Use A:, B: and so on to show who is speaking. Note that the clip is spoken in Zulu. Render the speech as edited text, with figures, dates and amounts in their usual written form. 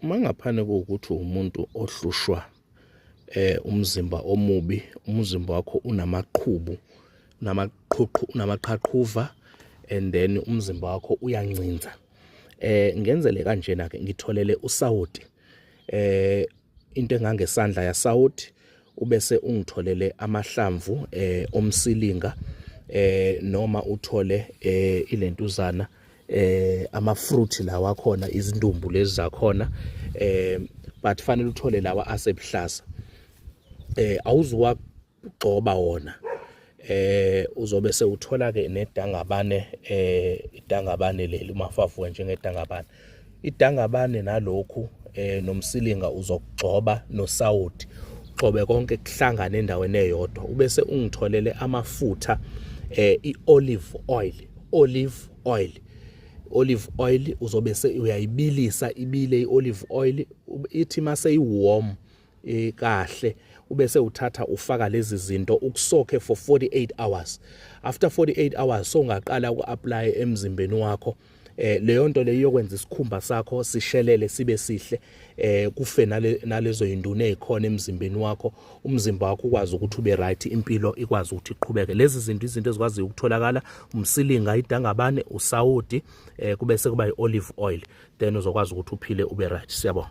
A: Uma ngaphane kuwukuthi umuntu ohlushwa umzimba omubi, umzimba wakho unamaqhubu, unamaqhuqhu, unamaqhaqhuva and then umzimba wakho uyancinza. Ngenzele kanjena ke, ngitholele usawoti, into engangesandla yasawoti, ubese ungitholele amahlamvu omsilinga, noma uthole ilentuzana, ama fruit lawa khona, izindumbu lezi zakhona, but fanele uthole lawa asebuhlaza. Awuzuwa gxoba wona, uzobe sewuthola ke nedangabane, idangabane leli umafafu njengedangabane, idangabane nalokhu nomsilinga uzokugxoba nosawoti, ugxobe konke kuhlangane endaweni eyodwa, ubese ungitholele amafutha, i-olive oil, olive oil, olive oil. Uzobe se uyayibilisa, ibile i-olive oil, ithi mase i-warm kahle, ubese uthatha ufaka lezi zinto ukusokhe for 48 hours. After 48 hours so ungaqala uku-apply emzimbeni wakho. Leyo nto leyo iyokwenza isikhumba sakho sishelele, sibe sihle, kufe nalezo yinduna ezikhona emzimbeni wakho, umzimba wakho ukwazi ukuthi ube right, impilo ikwazi ukuthi iqhubeke. Lezi zinto, izinto ezikwaziyo ukutholakala: umsilinga, idangabane, usawoti, kube sekuba i-olive oil, then uzokwazi ukuthi uphile ube right. Siyabonga.